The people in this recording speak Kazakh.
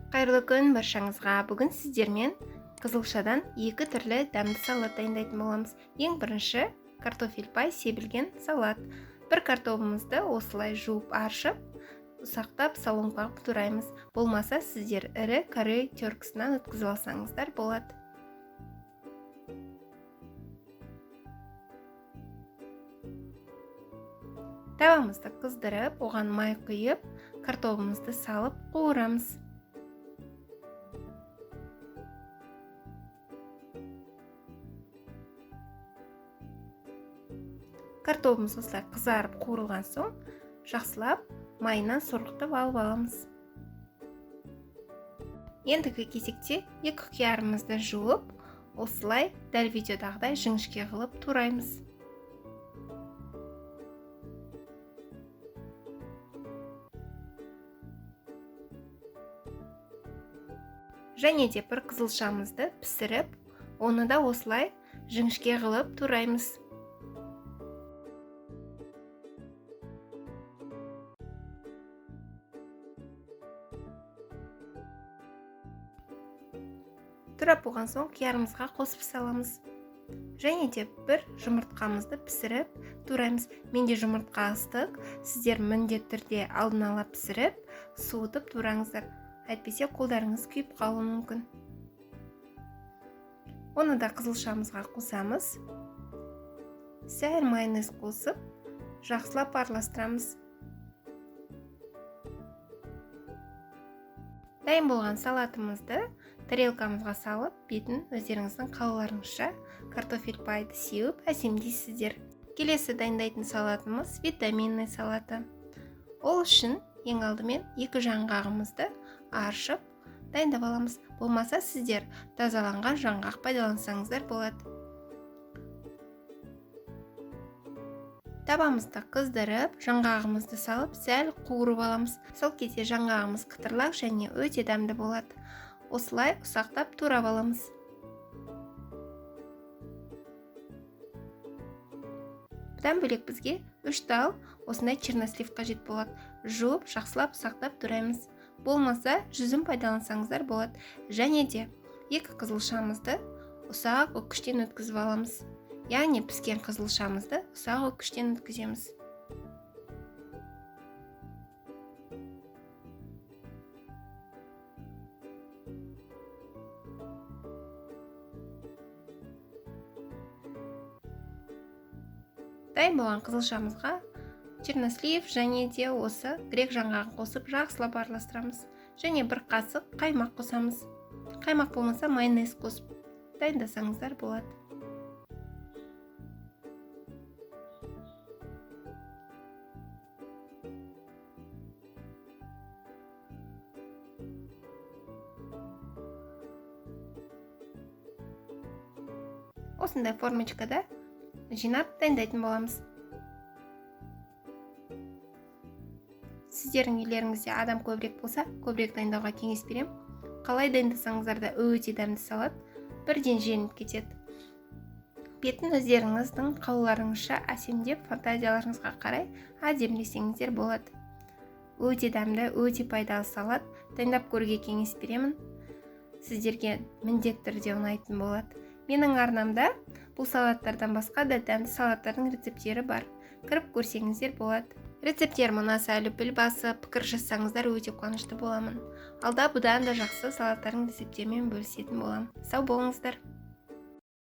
Қайырлы күн баршаңызға. Бүгін сіздермен қызылшадан екі түрлі дәмді салат дайындайтын боламыз. Ең бірінші картофель пай себілген салат. Бір картобымызды осылай жуып аршып, ұсақтап соломкаға тураймыз. Болмаса сіздер ірі корей теркісінен өткізіп алсаңыздар болады. Табамызды қыздырып, оған май құйып, картобымызды салып қуырамыз. Картобымыз осылай қызарып қуырылған соң, жақсылап майынан сорғытып алып аламыз. Ендігі кезекте екі қиярымызды жуып, осылай дәл видеодағыдай жіңішке қылып тураймыз. Және де бір қызылшамызды пісіріп, оны да осылай жіңішке қылып тураймыз. Турап болған соң қиярымызға қосып саламыз. Және де бір жұмыртқамызды пісіріп тураймыз. Менде жұмыртқа ыстық, сіздер міндетті түрде алдын ала пісіріп, суытып тураңыздар. Әйтпесе қолдарыңыз күйіп қалуы мүмкін. Оны да қызылшамызға қосамыз. Сәл майонез қосып, жақсылап араластырамыз. Дайын болған салатымызды тарелкамызға салып, бетін өздеріңіздің қалауларыңызша картофель пайды сеуіп әсемдейсіздер. Келесі дайындайтын салатымыз витаминный салаты. Ол үшін ең алдымен екі жаңғағымызды аршып дайындап аламыз. Болмаса сіздер тазаланған жаңғақ пайдалансаңыздар болады. Табамызды қыздырып, жаңғағымызды салып, сәл қуырып аламыз. Сол кезде жаңғағымыз қытырлақ және өте дәмді болады. Осылай ұсақтап турап аламыз. Бұдан бөлек бізге 3 тал осындай чернослив қажет болады. Жуып, жақсылап ұсақтап тураймыз. Болмаса жүзім пайдалансаңыздар болады. Және де екі қызылшамызды ұсақ үккіштен өткізіп аламыз. Яғни піскен қызылшамызды ұсақ үккіштен өткіземіз. Дайын болған қызылшамызға чернослив және де осы грек жаңғағын қосып жақсылап араластырамыз. Және бір қасық қаймақ қосамыз. Қаймақ болмаса майонез қосып дайындасаңыздар болады. Осындай формочкада жинап дайындайтын боламыз. Сіздердің үйлеріңізде адам көбірек болса, көбірек дайындауға кеңес беремін. Қалай дайындасаңыздар да өте дәмді салат, бірден желініп кетеді. Бетін өздеріңіздің қалауларыңызша әсемдеп, фантазияларыңызға қарай әдемілесеңіздер болады. Өте дәмді, өте пайдалы салат, дайындап көруге кеңес беремін. Сіздерге міндетті түрде ұнайтын болады. Менің арнамда бұл салаттардан басқа да дәмді салаттардың рецепттері бар. Кіріп көрсеңіздер болады. Рецепттерім ұнаса лүпіл басып, пікір жазсаңыздар өте қуанышты боламын. Алда бұдан да жақсы салаттардың рецепттерімен бөлісетін боламын. Сау болыңыздар.